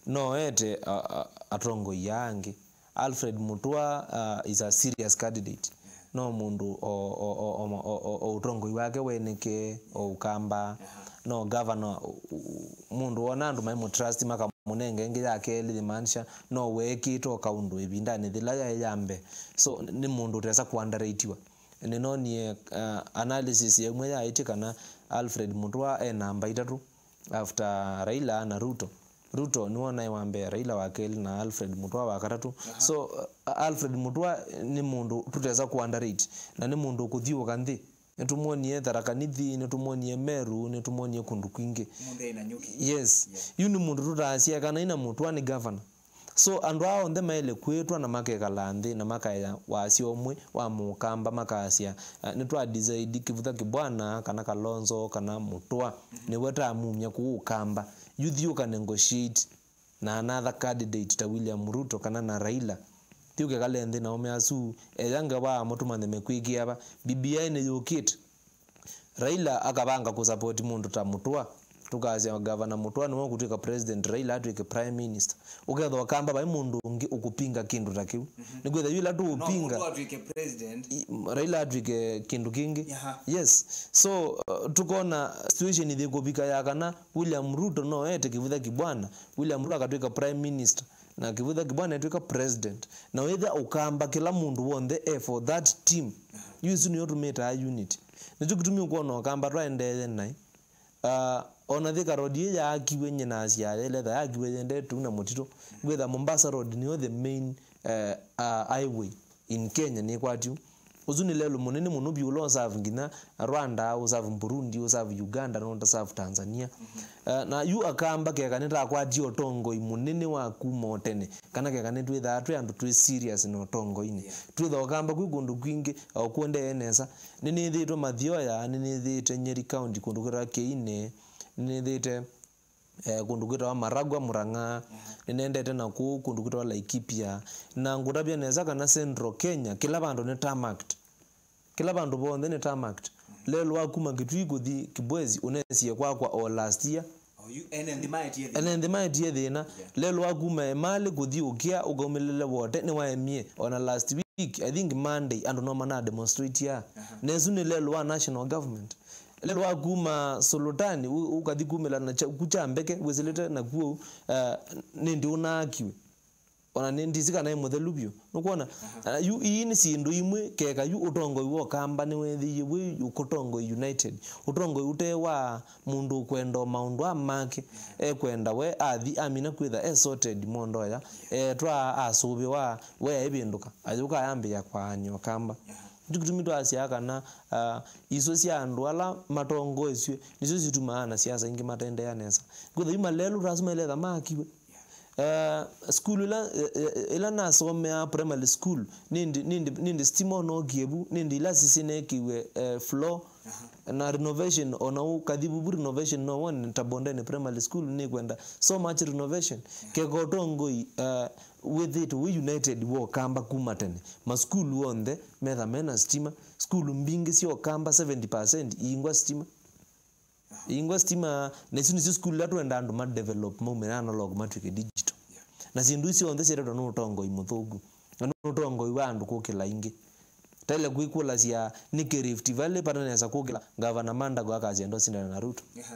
No ete, uh, uh, atongoi aa angĩ. Alfred Mutua, uh, is a serious candidate. No mũndũ o, o, o, o, o, o, o ũtongoi wake wenekee, o Ũkamba, no governor, u, u, mũndũ wona andũ maimũtrust makamũnenga ĩngĩ ya kelĩ, yĩmaanisha no weekĩte o kaũndũ ĩvindanĩ yĩla yaĩ ya mbee. So, nĩ mũndũ ũtesa kũandarĩtiwa. Nĩnonie, uh, analysis ya ĩmwe yaĩtye kana Alfred Mutua e namba itatũ after Raila na Ruto. Ruto nĩwe naĩ wa mbee, Raila wa kelĩ, na Alfred Mutua wa katatũ. Aha. So, uh, Alfred Mutua nĩ mũndũ tũtesa kũ underrate, na nĩ mũndũ ũkũthiũũka nthĩ. Nĩtũmwonie Tharaka Nithi, nĩtũmwonie Meru, nĩtũmwonie kũndũ kwingĩ. Mũndũ ena nyuki. Yes. Yeah. Yu nĩ mũndũ tũtaasya kana ina Mutua nĩ governor. So, andũ aa onthe maĩle kwĩtwa na makekala nthĩ na makaea wasya ũmwe wa Mũkamba, makasya, eh, nĩtwa decide Kĩvutha Kĩbwana kana Kalonzo kana Mũtwa, nĩwe tamumya kũu Ũkamba. Yu thiũka negotiate na another candidate ta William Ruto kana na Raila. Thiũke kale nthĩ na ũme asu, eya ngewa amũtũmane mekwĩkĩa va. B B I nĩyũkĩte. Raila akavanga kũsapoti mũndũ ta Mũtũa. Tũkasya Gavana Mũtũa nĩwe ũkũtw'ĩka president, Raila atw'ĩke prime minister. Ũkethwa Ũkamba vai mũndũ ũngĩ ũkũpinga kĩndũ ta kĩu. Mhm. Nĩkwĩthwa yu ĩla no tũũpinga Mũtũa atw'ĩke president. I-, m-, Raila atw'ĩke kĩndũ kĩngĩ. Aha. Yes. So, uh, tũkona situation ĩthĩ kũvika ya kana William Ruto no ete Kĩvutha Kĩbwana, William Ruto akatw'ĩka prime minister, na Kĩvutha Kĩbwana etw'ĩka president. Na wĩthĩa Ũkamba kĩla mũndũ w'onthe e for that team. Aha. Yu ĩsu nĩyo tũmĩtaa unity. Nĩkyo kĩtumi ũkwona Ũkamba twaendee naĩ. Ah, ona Thika Road ĩĩ yaakiwe, nyie nasyaa yaĩletha yaakiwe yendete ũu na mũtitũ. Ngwĩtha Mombasa Road nĩyo the main, eh, ah, highway in Kenya nĩkwatyu. Ũsu nĩ lelũ mũnene mũno vyũ ũla ũserve nginya Rwanda, ũserve Burundi, ũserve Uganda, na ũtaserve Tanzania. Mhm. Eh, na yu Akamba keka nĩtakwatie ũtongoi mũnene wa kuma o tene. Kana keka nĩtwĩthaa twĩ andũ twĩ serious na ũtongoinĩ. Yeah. Twĩtha Ũkamba kwĩ kũndũ kwingĩ, o kũendee nesa. Nĩnĩthĩĩtwe Mathioya, nĩnĩthĩĩte Nyeri County, kũndũ kwĩtawa Kĩine, nĩnĩthĩĩte, eh, kũndũ kwĩtawa Maragua, Murang'a, nĩnendete na kũu kũndũ kwĩtawa Laikipia. Na ngũtavya nesa kana Central Kenya, kĩla vandũ nĩ tarmacked. Kĩla vandũ vonthe nĩ tarmacked. Lelũ wa kuma Kitui kũthi Kibwezi ũnesie kwakwa o last year. Oyu ene nthĩ maetie thĩna. Ene nthĩ maetie thĩna. Yeah. Lelũ wa kuma Emali kũthi Ũkĩa ũkaumĩlĩle Wote nĩwaemie. Ona last week, I think Monday, andũ no mana demonstrate aa. Aha. Na ĩsu nĩ lelũ wa national government. Lelũ wa kuma Sulutani, ũ-, ũkathi kumĩla na kya-, ku kya mbeke, wĩsĩlĩte na kuo, uh, nĩndĩ ũnaakiwe. Ona nĩ ndisi kana ĩ mũthelu vyũ. Nũkwona? Aha. Ah, yu, ii nĩ syĩndũ imwe, keka yu ũtongoi wa Ũkamba nĩwethĩie wĩ ũtongoi united. Ũtongoi ũte wa mũndũ ũkwenda o maũndũ a make, ekwenda we athi amina kwĩtha e sorted mondo aya, etwa asũvĩwa, we aivĩndũka, ayũka ayambĩĩa kwaany'a Ũkamba. Aha. Nĩkyo kĩtumi twasyaa kana, ah, iso sya andũ ala matongoesw'e nĩsyo situmaa na siasa ingĩ matendea nesa. Kwĩtha yu malelũ lasima iletha maakiwe. Eh, sukulu ila, eh, eh, ila nasomea primary school, nĩndĩ, nĩndĩ, nĩndĩ stima ũnookie vu, nĩndĩ ila sisĩ nekiwe, eh, floor, aha, na renovation, ona ũkathi vuvu renovation no wone ta Bondeni Primary School nĩkwenda so much renovation. Yeah. Keka ũtongoi, eh, wĩthĩtwe wĩ united wa Ũkamba kuma tene. Masukulu onthe metha mena stima, sukulu mbingĩ sya Ũkamba seventy percent iingwa stima. Ingwa stima, na isu nĩsyo sukulu ila twenda andũ ma develop maumĩra analog matw'ĩke digital. Yeah. Na syĩndũ isu syonthe syetetwe nĩ ũtongoi mũthũku. Na nĩ ũtongoi wa andũ kũkĩla ingĩ. Taile kwĩkũlasya nĩkĩ Rift Valley vata nesa kũkĩla Gavana Mandago akasya ndosindana na Ruto. Yeah.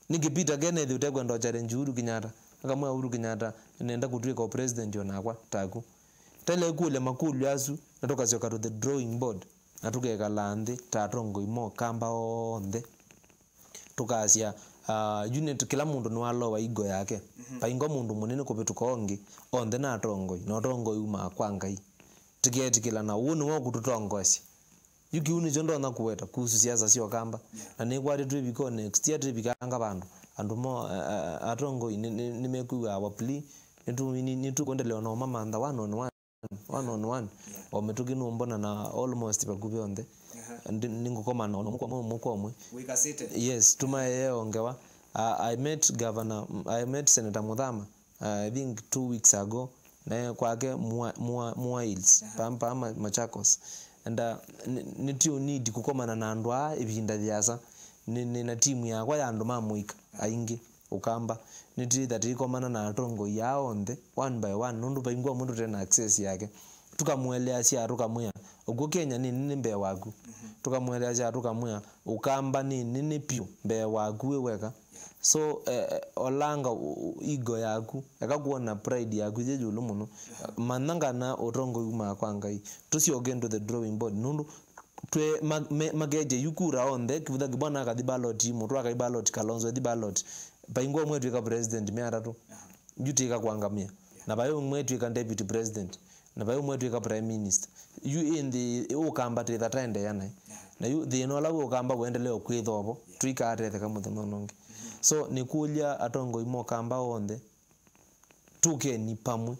Nĩkĩ Peter Kenneth ũtekwenda challenge Uhuru Kenyatta? Akamwĩa Uhuru Kenyatta, nenda kũtw'ĩka o president o nakwa taku. Taile kũlya makũlyo asu, na tũkasyoka to the drawing board. Na tũkekala nthĩ ta atongoi ma Ũkamba onthe. Tũkasya, ah, unit, kĩla mũndũ nĩwalowa ego yake. Mhm. Vaingwa mũndũ mũnene kũvĩtũka ũngĩ, onthe nĩ atongoi, na ũtongoi umaa kwa Ngai. Tũkeetĩkĩlana, ũũ nĩwe ũkũtũtongoesya. Yu kĩu nĩkyo ndonya kũweta kuhusu siasa sya Ũkamba. Yeah. Na nĩkwatĩ twĩvika o next year, twĩvikanga vandũ. Andũ mo, a, a, a, atongoi nĩ, nĩ, nĩmekwĩw'a our plea. Nĩtũ-, nĩ, nĩtũkũendelea na ũmamantha one on one. one on one. Yeah. O mĩtũkĩ nũmbona na almost vakuvĩ onthe. Aha. Ndi-, nĩngũkomana ona ũmwe kwa ũmwe, ũmwe kwa ũmwe. Wĩkasĩte? Yes, tũmaeeo ngewa. I, I met Governor, I met Senator Muthama, uh, I think two weeks ago. Naye kwake Mua, Mua, Mua Hills, aha, pam, pam, Ma-, Machakos. And uh, nĩ, nĩ tio need kũkomana na andũ aa ĩvinda yĩasa. Nĩ, nĩ na timu yakwa ya andũ ma mũika aingĩ. Ũkamba. Nĩtwĩtha tũikomana na atongoi aa onthe, one by one, nũndũ vaingwa mũndũ tena access yake. Tũkamũeleasya, tũkamwĩa, ũkw'o Kenya nĩ nene mbee waku. Mhm. Tũkamũeleasya, tũkamwĩa, Ũkamba nĩ nene piũ mbee waku wĩ weka. Yeah. So, eh, eh, olanga u-, u-, ego yaku, eka kuona pride yaku yĩ ĩũlũ mũno. Yeah. Manya kana ũtongoi umaa kwa Ngai. Tũsyoke into the drawing board, nũndũ twe, ma, me, maketye yu kura onthe, Kivutha Kibwana akathi ballot, Mũtũa akathi ballot, Kalonzo athi ballot. Vaingwa ũmwe etw'ĩka president mea atatũ. Aha. Yu tĩka kwangamĩa. Yeah. Na vai ũmwe etw'ĩka deputy president. Na vai ũmwe etw'ĩka prime minister. Yu ĩ nthĩ Ũkamba twĩtha taendeea naĩ. Yeah. Na yu thĩna ũla wĩ Ũkamba ũendelee kwĩtha ovo. Yeah. Tũikaatetheka mũthenya ũno ũngĩ. Mm-hmm. So, nĩkũlya atongoi ma Ũkamba onthe, tũkeni pamwe.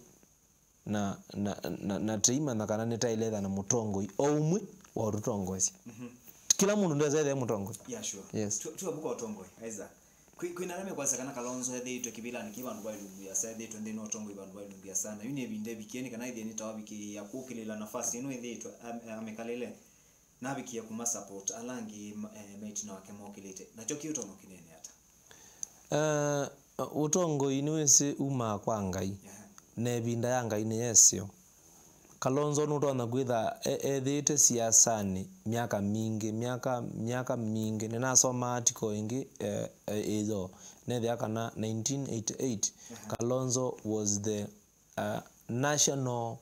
Na, na, na, na tũimanya kana nĩtaĩle ĩtha na mũtongoi o ũmwe wa ũtũtongoesya. Mhm. Kĩla mũndũ ndesa ethĩe mũtongoi. Yeah, sure. Yes. Tu, tuavuka ũtongoi, Isaac. Kwĩ, kwĩna ala mekwasya kana Kalonzo ethĩĩtwe kĩvĩlanĩ kĩ vandũ va ilungu yasa, ethĩĩtwe nthĩnĩ wa ũtongoi vandũ va ilungu yasa. Na yu nĩ ĩvinda ĩvikie, nĩ kana ĩthĩe nĩtawavikĩĩa kũkĩlĩla nafasi ĩno ĩthĩĩtwe am-, amĩkalĩle. Navikie kũma support ala angĩ ma-, eh, me ĩtina wake mokĩlĩte. Nakyo kĩu ũtonya ũkĩneene ata? Eh, ũtongoi nĩwĩsĩ umaa kwa Ngai. Yeah. Na ĩvinda ya Ngai nĩ yeseo. Kalonzo nũtonya kwĩtha e-, ethĩĩte siasanĩ myaka mingĩ, myaka, myaka mingĩ. Nĩnasoma article ĩngĩ, eh, eh, ĩyo. Nethĩa kana nineteen eighty-eight, aha, Kalonzo was the uh, National,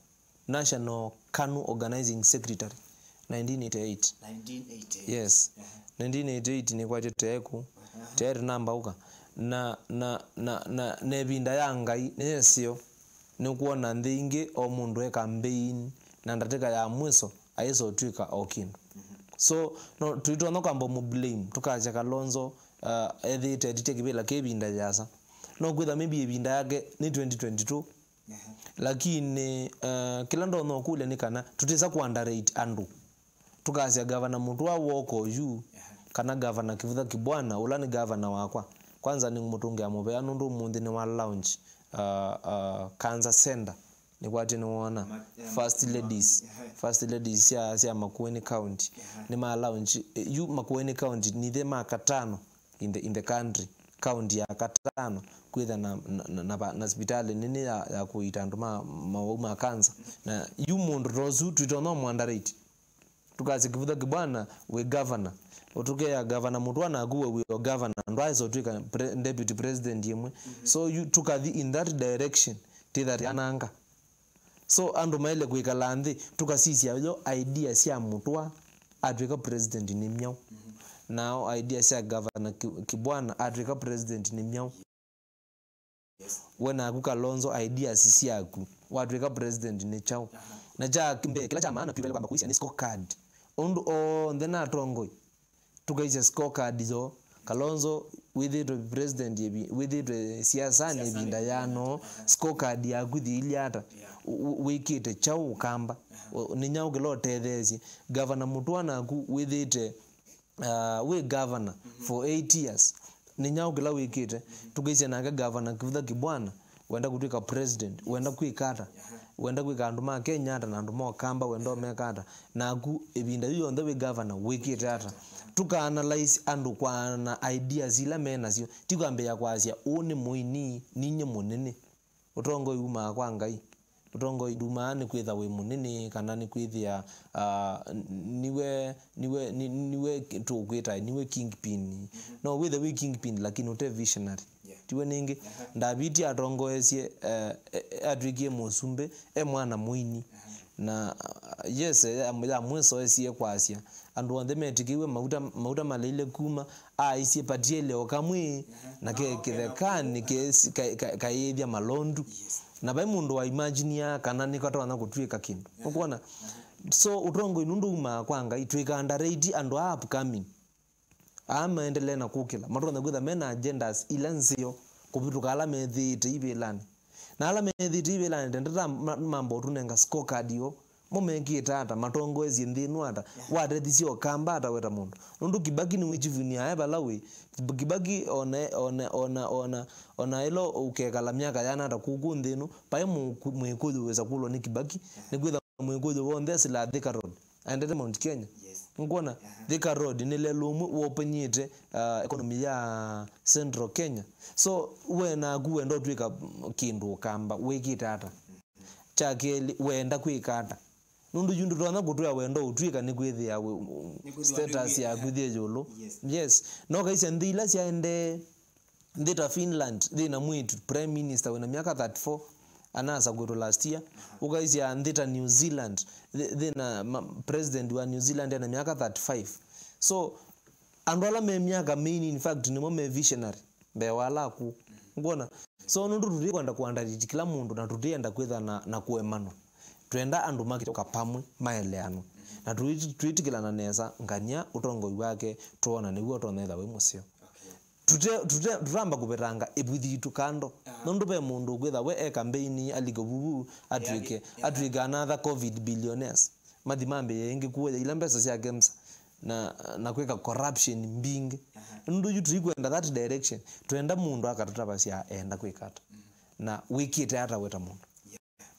National KANU Organizing Secretary, nineteen eighty-eight. Nineteen eighty-eight. Yes. Aha. Nineteen eighty-eight nĩkwatĩte eku, aha, tayari nambaũka. Na, na, na, na, na ĩvinda ya Ngai nĩyeseo, nĩkwona nthĩ ingĩ o mũndũ e campaign, na ndatĩka ya mwiso aĩsa ũtw'ĩka o kĩndũ. Mhm. So, no, tũitonya kwamba mũblame, tũkasya Kalonzo, uh, ethĩĩte etĩtye kĩvĩla kĩ ĩvinda yĩasa. No kwĩtha maybe ĩvinda yake nĩ twenty twenty-two, Ehe. Lakini, eh, kĩla ndonya ũkũlya nĩ kana tũtĩsa kũ underrate andũ. Tũkasya Gavana Mũtũa woko yu, ehe, kana Gavana Kivutha Kibwana, ũla nĩ gavana wakwa. Kwanza nĩngũmũtũngĩa mũvea nũndũ ũmũnthĩ nĩwa launch, uh, uh, cancer center. Nĩkwatĩ nĩwona. Ma-, eh, first ma-, ladies, ehe, first ladies sya, sya Makueni County. Ehe. Nĩma launch, eh, yu Makueni County nĩthe ma katano in the, in the country, county ya katano kwĩtha na, na, na, na, na sipitalĩ nene ya, ya kũita andũ ma mawau ma cancer. Na yu mũndũ ta ũsu twĩtonya mũ underrate. Tũkasya Kivutha Kibwana wĩ governor. Ũtũkea Gavana Mũtũa naku we wĩ o governor. Ndwaĩsa ũtw'ĩka pre-, deputy president ĩmwe. Mhm. So yu tũkathi in that direction. Tĩtha tyananga. So, andũ maĩle kwĩkala nthĩ, tũkasisya yo idea sya Mũtũa atw'ĩka president nĩ myaũ. Mhm. Nao idea sya Gavana Ki-, Kibwana atw'ĩka president nĩ myaũ. Yes. We naku Kalonzo, ideas syaku watw'ĩka president nĩ kyaũ? Aha. Na kya mbee, kĩla kya maana twĩvaĩle kwamba kwĩsya nĩ scorecard. Ũndũ onthe na atongoi, tũkaisya scorecard yoo. Kalonzo, wĩthĩĩtwe president ĩvi-, wĩthĩĩtwe siasanĩ ĩvinda yano, scorecard yaku thiilye ata? Yeah. Ũ-, ũ-, wĩkĩte kyaũ Ũkamba? Aha. Ũ-, nĩ nyaũ kĩla ũtetheesye? Gavana Mũtũa naku wĩthĩĩte, uh, wĩ gavana, mhm, for eight years. Nĩ nyaũ kĩla wĩkĩte? Mhm. Tũkaisya nake Gavana Kivutha Kibwana, wenda kũtw'ĩka president, wenda kwĩka ata? Aha. Wenda kwĩka andũ ma Kenya ata na andũ ma Ũkamba wenda ũmeka ata? Naku ĩvinda yĩu yonthe wĩ gavana wĩkĩte ata? Tũka analyze andũ kwa na ideas ila me nasyo, ti kwambĩĩa kwasya ũũ nĩ mũini, ninyie mũnene. Ũtongoi umaa kwa Ngai. Ũtongoi ndumaa nĩ kwĩtha wĩ mũnene kana nĩ kwĩthĩa, ah, niwe, niwe, ni-, niwe tũkwĩta, niwe kingpin. Mhm. No wĩthe wĩ kingpin lakini ũte visionary. Yeah. Tiwe nĩngĩ, aha, Ndaviti atongoesye, eh, eh, atw'ĩkie mũsumbĩ, e mwana mũini. Aha. Na, ah, yes, ya, ya mwiso esie kwasya, andũ onthe metĩkĩiwe mauta, mauta maleile kuma, aisye patiele o kamwe, aha, na ke kĩthekanĩ, ke-, ka-, ka-, kayĩthya malondu. Yes. Na vai mũndũ wa imagine kana nĩkatonya kũtw'ĩka kĩndũ. Aha. Ũkwona? Aha. So, ũtongoi nũndũ umaa kwa Ngai, twĩka underrate andũ a upcoming. Aa maendelee na kũkĩla, matonya kwĩtha me na agendas ila nzeo kũvĩtũka ala methĩĩte ivĩlanĩ. Na ala methĩĩtwe ivĩlanĩ tene ta ma- mamba ũtũnenga scorecard yo. Mo mekĩte ata, matongoesye nthĩ ĩno ata, watethisye Ũkamba ata we ta mũndũ. Nũndũ Kibaki nĩwĩjivunia e vala wĩ. Kibaki ona, ona, ona, ona, ona ĩla ũkekala myaka yana ata kũkũ nthĩ ĩno, vai Mũkũ- Mwĩkũyũ wĩsa kũlwa nĩ Kibaki, nĩkwĩtha Mwĩkũyũ w'onthe asila Thika Road. Aendete Mount Kenya. Yes. Nkwona Thika Road nĩ lelũ ũmwe wopenyĩte uh, economy ya Central Kenya. So we naku wenda ũtwĩka kĩndũ Ũkamba, wĩkĩte ata? Kya kelĩ, wenda kwĩka ata? Nũndũ yu ndũtonya kũtwĩa wenda ũtwĩka nĩ kwĩthĩa wĩ- Nĩ kwĩthĩwa status nĩ- yaku yĩ ĩũlũ. Yes. Yes. No kaisya nthĩ ila syaendee, nthĩ ta Finland, thĩna mwĩĩtu prime minister wĩna myaka thirty-four, anasa kwĩtwa last year. Ũkaisya nthĩ ta New Zealand, thĩ- thĩna ma- president wa New Zealand ena myaka thirty-five. So andũ ala me myaka mĩnini, in fact, nĩmo me visionary mbee wa ala akũũ. Ngwona? So nũndũ tũtikwenda kũandaliti kĩla mũndũ na tũtienda kwĩtha na, na kũemanwa. Twenda andũ makĩte kũka pamwe maeleanwe. Na tũi- twĩtĩkĩlana nesa ngania ũtongoi wake twona nĩw'o ũtonya ĩtha wĩ mũseo. Tũte- tũte- tũtamba kũvetanga ĩvuthi yitũ kando. Nũndũ ve mũndũ ũkwĩtha we e kambeini alike vuvu atw'ĩke atw'ĩke another covid billionaires. Mathi mambĩĩe ĩngĩ kuoya ila mbesa sya kemsa na, na kwĩka corruption mbingĩ. Nũndũ yu tũikwenda that direction. Twenda mũndũ akatũtavasya enda kwĩka ata na wĩkĩte ata we ta mũndũ.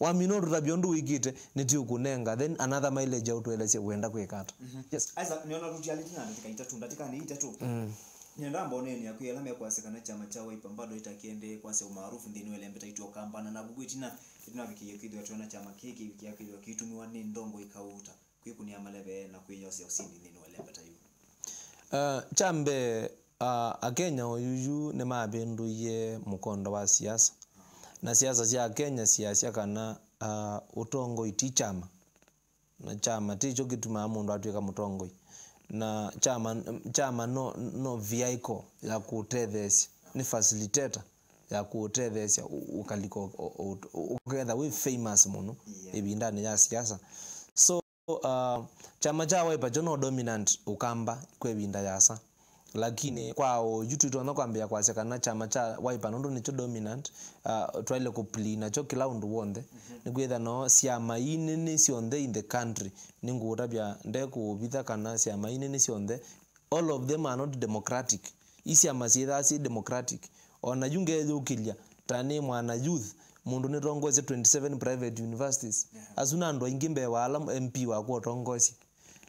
Wamina ũtũtavya ũndũ wĩkĩte, nĩtũkũnenga then another mileage ya ũtũelesye wenda kwĩka ata. Yes. Isaac, nĩona tũtialĩte na ndatĩka itatũ, ndatĩka nĩ itatũ. Nĩenda mboneni yaku ala mekwasya kana kyama kya Wiper bado ĩtakiendee kwasya umaarufu nthĩnĩ wa ĩlembeta itũ Ũkamba na navu kwĩtina ĩtũnavikĩie kwĩthĩwa twĩona kyama kĩĩ kĩvikĩa kwĩthĩwa kĩitũmĩwa nĩ ndongo ikauta kwĩkũnĩa maleve na kwĩyosea ũsindi nthĩnĩ wa ĩlembeta yu. Uh, kya mbee, uh, Akenya oyuyu nĩmavĩndũie mũkondo wa siasa, na siasa sya Kenya siasya kana uh, ũtongoi ti kyama, na kyama tikyo kĩtumaa mũndũ atw'ĩka mũtongoi, na kyama, kyama no, no vehicle ya kũtetheesya, nĩ facilitator ya kũtetheesya ũ- ũkalika ũ- ũ- ũ- ũketha wĩ famous mũno ĩvindanĩ ya siasa. So uh, kyama kya Wiper kyo no dominant Ũkamba kwa ĩvinda yasa, lakini kwa oyu tũitonya kwambĩĩa kwasya kana kyama kya Wiper nũndũ nĩkyo dominant, uh, twaĩle kũplea nakyo kĩla ũndũ w'onthe. Nĩkwĩtha no syama ii nene syonthe in the country, nĩngũũtavya ndekũũvitha kana syama ii nene syonthe, all of them are not democratic. Ii syama syĩthaa syĩ democratic. O na yu ngeyũkĩlya ta nĩ mwana youth, mũndũ nĩtongoesye twenty-seven private universities. Asu na andũ aingĩ mbee wa ala M P wakwa ũtongoesye.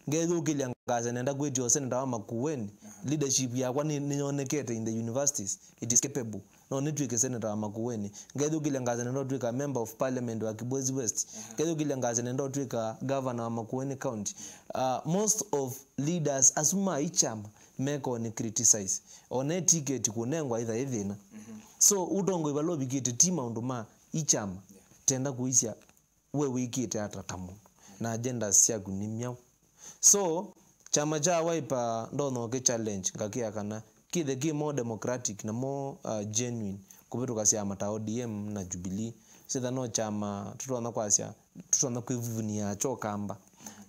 Ngeyũkĩlya ngasya nenda kwĩtya ũseneta wa Makueni. Leadership yakwa nĩ- nĩyonekete in the universities. It is capable. No nĩtw'ĩke seneta wa Makueni. Ngethũkĩlya ngasya nenda ũtw'ĩka member of parliament wa Kibwezi West. Ngethũkĩlya ngasya nenda ũtw'ĩka governor wa Makueni County. Uh, most of leaders asu ma ikyama mekoo nĩ criticize. One ticket kũnengwa ĩtha ĩ thĩna. So ũtongoi vala ũvikĩte ti maũndũ ma ikyama. Tenda kũisya we wĩkĩte ata ta mũndũ, na agendas syaku nĩ myaũ. So kyama kya Wiper ndonya ũkĩ challenge ngakĩa kana kĩthe kĩ more democratic na more uh, genuine kũvĩtũka syama ta O D M na Jubilee. Sitha no kyama tũtonya kwasya tũtonya kwĩvunia kyo Kamba.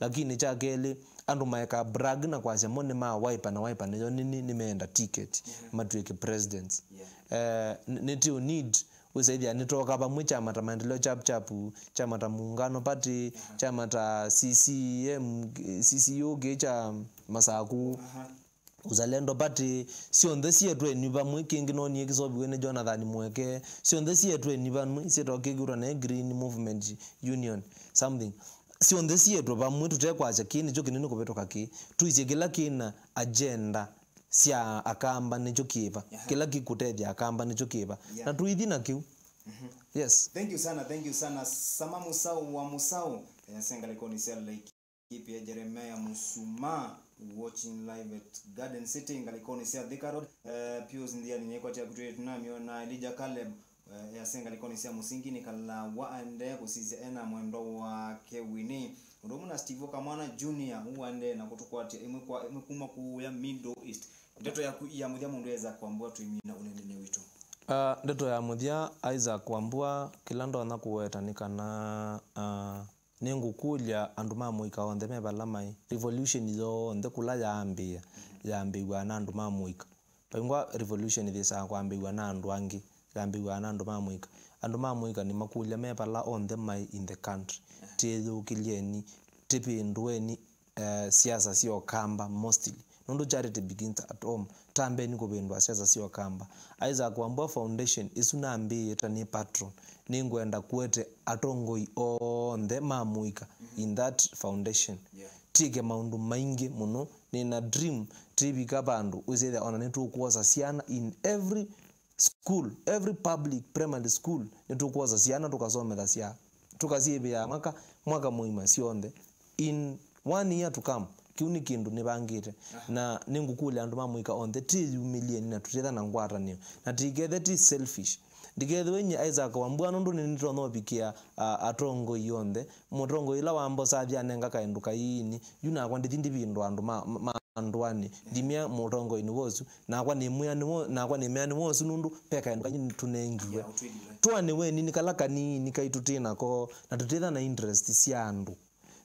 Lakini kya kelĩ, andũ maeka brag na kwasya mo nĩ ma Wiper na Wiper nĩyo nini, nĩmeenda ticket matw'ĩke presidents. Eh, nĩ- nĩtũ need wĩsaĩthĩa nĩtwoka vamwe kyama ta Maendeleo Chap Chap, kyama ta Muungano Party, kyama ta C C M, C C U kĩ kya Masaku, Uzalendo Party, syonthe sietweni vamwe, kĩngĩ nonie kĩsoviwe nĩ Jonathan Mweke, syonthe sietweni vamwe, syetwa kĩkĩũtwa ne Green Movement Union, something. Syonthe sietwe vamwe, tũtekwasya kĩĩ nĩkyo kĩnene kũvĩtũka kĩĩ, tũisye kĩla kĩna agenda sya Akamba nĩkyo kĩva, kĩla kĩkũtethya Akamba nĩkyo kĩva. Na tũithi na kĩu. Yes. Thank you sana, thank you sana. Sama Musau wa Musau, eh, sengalekoni sya Lake Kipia, Jeremiah Musuma, watching live at Garden City, ngalikoni sya Thika Road. Eh, Pius Ndiani nyekwati ya kutwe tunamio na Elijah Caleb, eh, ya sengalekoni sya Musingi ni kala waende kusisya ena mwendo wa Kewini. Ũndũ ũmwe na Steve Kamwana Junior, ũũ waendee na kũtũkwatya ĩmwe kwa ĩmwe kuma kũya Middle East. Ndeto yaku ya mũthya mũndũ eza kwambua twĩmina ũnenenĩ witũ. Ah, ndeto ya mũthya, Isaac Wambua, kĩla ndonya kũweta nĩ kana, ah, nĩngũkũlya andũ ma mũika onthe me vala maĩ. Revolution yonthe kũla yaambĩĩa, yaambĩĩw'a na andũ ma mũika. Vaingwa revolution yĩsaa kwambĩĩw'a na andũ angĩ. yambĩw'aa na andũ ma mũika. Andũ ma mũika nĩmakũlya me vala onthe maĩ in the country. Twĩyũkĩlyeni, tũvĩndũeni, eh, siasa sya Ũkamba mostly. Nũndũ charity begins at home. Tambeni kũvĩndũa siasa sya Ũkamba. Isaac Wambua Foundation, ĩsu nambĩĩe ta nĩ patron. Nĩngwenda kũete atongoi onthe ma mũika in that foundation. Yeah. Twĩke maũndũ maingĩ mũno. Nĩna dream twĩvika vandũ wĩsĩthĩa ona nĩtũkwosa syana in every school, every public primary school, nĩtũkwosa syana tũkasomethasya, tũkasyĩvĩa mwaka, mwaka mũima syonthe. In one year to come, kĩu nĩ kĩndũ nĩvangĩte. Na nĩngũkũlya andũ ma mũika onthe, twĩyumĩlyeni na tũtethane na ngwatanĩo. Na tũikethe twĩ selfish. Ndikethĩwe nyie Isaac Wambua nũndũ nĩnĩtonya ũvikĩa, a, atongoi onthe. Mũtongoi ĩla wambosa athi anenga kaĩndũ kaini, yu nakwa ndithi ndivindũa andũ ma, ma, ma ndũanĩ. Ndimea mũtongoinĩ wa ũsu, nakwa nĩmwĩa nĩwo, nakwa nĩmea nĩwo ũsu nũndũ ve kaĩndũ kanini tũnengiwe. Yeah, ũtwĩliwe. Tũanĩweni nĩ kala kanini kaitũ twĩ nako, na tũtĩtha na interest sya andũ.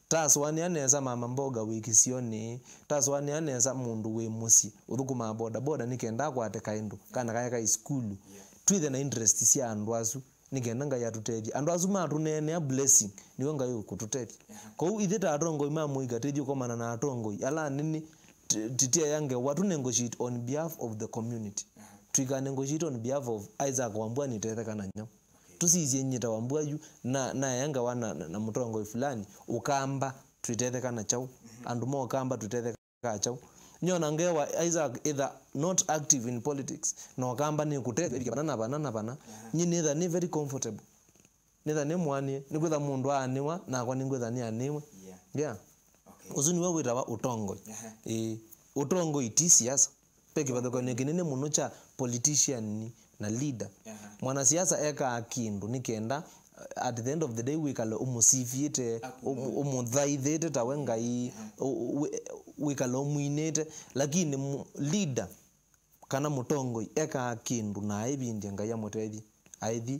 Tasũanĩa nesa mama mboga wĩ kĩsionĩ, tasũanĩa nesa mũndũ wĩ mũsyĩ ũthũkũmaa boda boda nĩ kenda akwate kaĩndũ, kana kaya kai sukulu. Yeah. Twĩthe na interest sya andũ asu. Nĩ kenda Ngai atũtethye. Andũ asu matũneenea blessing, nĩw'o Ngai ũkũtũtethya. Aha. Kwoou ithyĩ ta atongoi ma mũika, tũithi ũkomana na atongoi ala anene, t-, tũtiea ngewa, tũ negotiate on behalf of the community. Aha. Tũika negotiate on behalf of Isaac Wambua nĩtetheka na nyaũ. Okay. Tũsisye nyie ta Wambua yu, na, naea ngewa na, na, na mũtongoi fulani, Ũkamba, twĩtetheka na kyaũ. Mhm. Andũ ma Ũkamba twĩtetheka ka kyaũ. Nyona ngewa Isaac either not active in politics, na Ũkamba nĩkũtethya vana na vana na vana. Aha. Nyi nĩtha nĩ very comfortable. Nĩtha nĩ mwanie, nĩkwĩtha mũndũ aanĩwa, nakwa nĩngwĩtha nĩanĩwe. Yeah. Yeah. Okay. Ũsu nĩwe wĩtawa ũtongoi. Aha. Ĩĩ. Ũtongoi ti siasa. Ve kĩvathũkanĩo kĩnene mũno kya politician na leader. Aha. Mwanasiasa ekaa kĩndũ nĩ kenda, uh, at the end of the day, wĩkale ũmũsivĩte, ũmũ-, ũmũthaithĩte tawe Ngai, ũ-, ũ-, wĩ-, wĩkale ũmwinĩte. Lakini mu-, leader kana mũtongoi ekaa kĩndũ na aĩvindya Ngai amũtethye, aĩthi.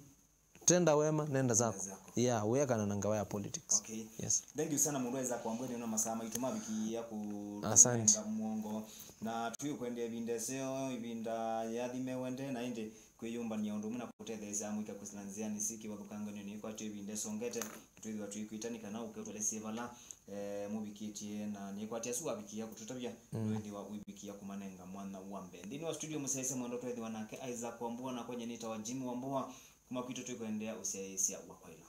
Tenda wema, nenda zako. Nenda zako. Yeah, wĩekana na ngewa ya politics. Okay. Yes. Thank you sana mũndũ Isaac Wambua nĩ masaa maitũ mavikia kũtũnenga mwongo. Asante. Na twĩkwendea ĩvinda ĩseo, ĩvinda yathime wende, na ĩndĩ kwĩyũmbany'a ũndũ ũmwe na kũtetheesya amũika kwĩsĩla nzĩanĩ syĩ kĩvathũkany'onĩ. Nĩkwatya ĩvinda ĩsongete, twĩthĩwa tũikwĩta nĩ kana ũke ũtũelesye vala, eh, mũvikĩtye, na nĩkwatya asu wavikia kũtũtavya, mm, nĩwĩthĩwa ũivikia kũmanenga mwanya wa mbee. Nthĩnĩ wa studio mũsyaĩĩsya mwendwa twethĩwa nake Isaac Wambua, na kwenye nĩtawa Jimmy Wambua. Kuma kwitũ twĩkwendea ũsyaĩĩsya wa kwaĩla.